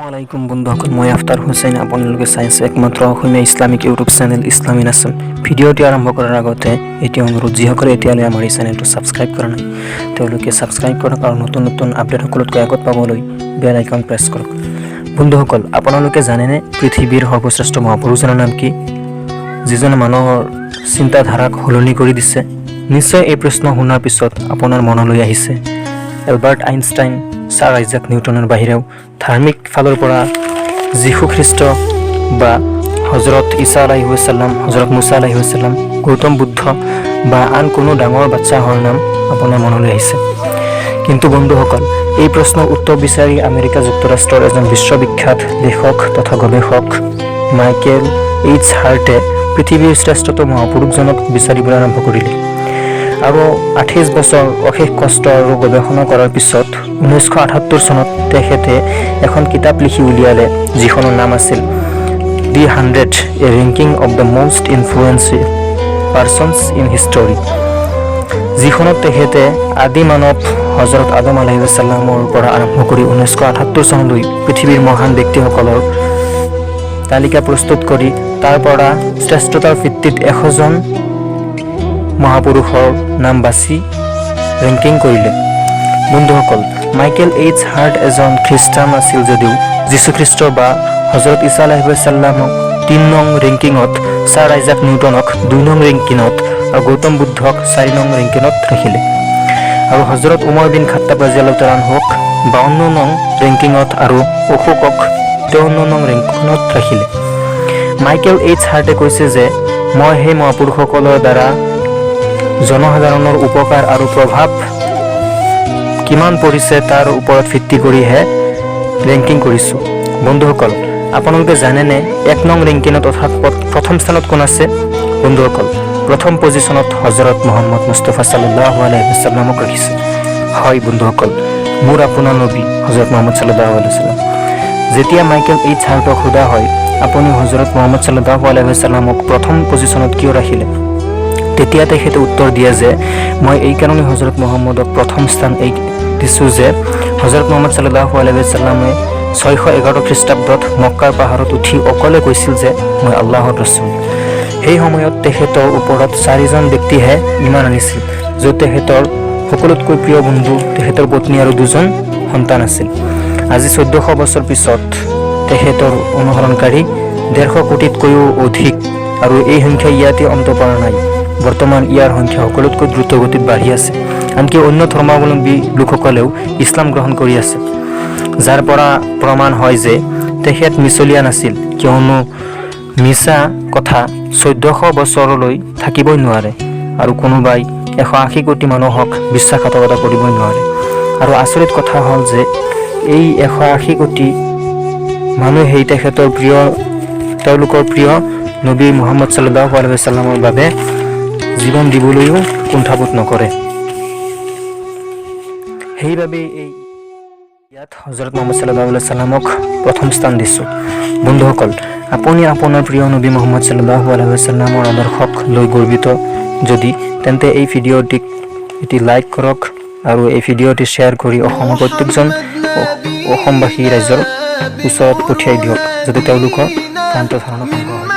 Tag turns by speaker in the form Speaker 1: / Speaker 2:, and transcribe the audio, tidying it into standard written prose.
Speaker 1: আলাইকুম বন্ধুসকল, মই আফতাৰ হুছেইন। আপোনালোকে চাই আছে একমাত্ৰ Asomiya Islamic YouTube channel Islam in Assam. ভিডিঅ'টি আৰম্ভ কৰাৰ আগতে এতিয়া অনুৰোধ, যিসকলে এতিয়ালৈ আমাৰ এই চেনেলটো ছাবস্ক্ৰাইব কৰা নাই, তেওঁলোকে ছাবস্ক্ৰাইব কৰক আৰু নতুন নতুন আপডেট সকলোতকৈ আগত পাবলৈ বেল আইকন প্ৰেছ কৰক। বন্ধুসকল, আপোনালোকে জানেনে পৃথিৱীৰ সৰ্বশ্ৰেষ্ঠ মহাপুৰুষজনৰ নাম কি, যিজনে মানুহৰ চিন্তাধাৰাক সলনি কৰি দিছে? নিশ্চয় এই প্ৰশ্ন শুনাৰ পিছত আপোনাৰ মনলৈ আহিছে এলবাৰ্ট আইনষ্টাইন, ছাৰ আইজাক নিউটনৰ বাহিৰেও ধাৰ্মিক ফালৰ পৰা যীশু খ্ৰীষ্ট বা হজৰত ঈছা আলাইহিছাল্লাম, হজৰত মুছা আলাইহিছাল্লাম, গৌতম বুদ্ধ বা আন কোনো ডাঙৰ বাদশ্বাহৰ নাম আপোনাৰ মনলৈ আহিছে। কিন্তু বন্ধুসকল, এই প্ৰশ্নৰ উত্তৰ বিচাৰি আমেৰিকা যুক্তৰাষ্ট্ৰৰ এজন বিশ্ববিখ্যাত লেখক তথা গৱেষক মাইকেল এইচ হাৰ্টে পৃথিৱীৰ শ্ৰেষ্ঠতম মহাপুৰুষজনক বিচাৰিবলৈ আৰম্ভ কৰিলে আৰু 28 বছৰ অশেষ কষ্ট আৰু গৱেষণা কৰাৰ পিছত 1978 চনত তেখেতে এখন কিতাপ লিখি উলিয়ালে, যিখনৰ নাম আছিল The 100: A Ranking of the Most Influential Persons in History, যিখনত তেখেতে আদি মানৱ হজৰত আদম আলাইহিছাল্লামৰ পৰা আৰম্ভ কৰি 1978 চনলৈ পৃথিৱীৰ মহান ব্যক্তিসকলৰ তালিকা প্ৰস্তুত কৰি তাৰ পৰা শ্ৰেষ্ঠতাৰ ভিত্তিত 100জন মহাপুৰুষৰ নাম বাছি ৰেংকিং কৰিলে। বন্ধুসকল, মাইকেল এইচ হাৰ্ট এজন খ্ৰীষ্টান আছিল যদিও যীশুখ্ৰীষ্ট বা হজৰত ঈছা আলাইহিছাল্লামক 3 নং ৰেংকিঙত, ছাৰ আইজাক নিউটনক 2 নং ৰেংকিঙত আৰু গৌতম বুদ্ধক 4 নং ৰেংকিঙত ৰাখিলে আৰু হজৰত উমৰ বিন খাত্তাব ৰাজিয়াল্লাহু আনহুক 52 নং ৰেংকিঙত আৰু অশোকক 53 নং ৰেংকিঙত ৰাখিলে। মাইকেল এইচ হাৰ্টে কৈছে যে মই সেই মহাপুৰুষসকলৰ দ্বাৰা জনসাধাৰণৰ উপকাৰ আৰু প্ৰভাৱ কিমান পৰিছে তাৰ ওপৰত ভিত্তি কৰিহে ৰেংকিং কৰিছোঁ। বন্ধুসকল, আপোনালোকে জানেনে 1 নং ৰেংকিঙত অৰ্থাৎ প্ৰথম স্থানত কোন আছে? বন্ধুসকল, প্ৰথম পজিশ্যনত হজৰত মহম্মদ মুস্তফা চাল্লাহ আলাইহি ৰাখিছে। হয় বন্ধুসকল, মোৰ আপোনাৰ নবী হজৰত মহম্মদ চাল্লাহ আলাইহি। যেতিয়া মাইকেল এইচ হাৰ্টক সোধা হয়, আপুনি হজৰত মহম্মদ চাল্লাহ আলাইহি প্ৰথম পজিশ্যনত কিয় ৰাখিলে, তেতিয়া তেখেতে উত্তৰ দিয়ে যে মই এইকাৰণে হজৰত মহম্মদক প্ৰথম স্থান এই দিছোঁ যে হজৰত মহম্মদ চাল্লাহ আলাইহি 611 খ্ৰীষ্টাব্দত মক্কাৰ পাহাৰত উঠি অকলে কৈছিল যে মই আল্লাহৰ ৰচুল। সেই সময়ত তেখেতৰ ওপৰত চাৰিজন ব্যক্তিহে ঈমান আনিছিল, য'ত তেখেতৰ সকলোতকৈ প্ৰিয় বন্ধু, তেখেতৰ পত্নী আৰু দুজন সন্তান আছিল। আজি 1400 বছৰ পিছত তেখেতৰ অনুসৰণকাৰী 150 কোটিতকৈও অধিক আৰু এই সংখ্যা ইয়াতে অন্ত পৰা নাই। বৰ্তমান ইয়াৰ সংখ্যা সকলোতকৈ দ্ৰুতগতিত বাঢ়ি আছে। আনকি অন্য ধৰ্মাৱলম্বী লোকসকলেও ইছলাম গ্ৰহণ কৰি আছে, যাৰ পৰা প্ৰমাণ হয় যে তেখেত মিছলীয়া নাছিল, কিয়নো মিছা কথা 1400 বছৰলৈ থাকিবই নোৱাৰে আৰু কোনোবাই 180 কোটি মানুহক বিশ্বাসঘাতকতা কৰিবই নোৱাৰে। আৰু আচৰিত কথা হ'ল যে এই 180 কোটি মানুহেই তেখেতৰ প্ৰিয়, তেওঁলোকৰ প্ৰিয় নবী মুহাম্মদ চাল্লাহ আলাইহি বাবে জীৱন দিবলৈও কুণ্ঠাবোধ নকৰে। সেইবাবেই এই ইয়াত হজৰত মহম্মদ চাল্লাহ সাল্লামক প্ৰথম স্থান দিছোঁ। বন্ধুসকল, আপুনি আপোনাৰ প্ৰিয় নবী মহম্মদ চাল্লাহ আলাইহি আদৰ্শক লৈ গৰ্বিত যদি, তেন্তে এই ভিডিঅ'টিক এটি লাইক কৰক আৰু এই ভিডিঅ'টি শ্বেয়াৰ কৰি অসমৰ প্ৰত্যেকজন অসমবাসী ৰাইজৰ ওচৰত পঠিয়াই দিয়ক, যাতে তেওঁলোকৰ ভ্ৰান্ত ধাৰণা ভংগ হয়।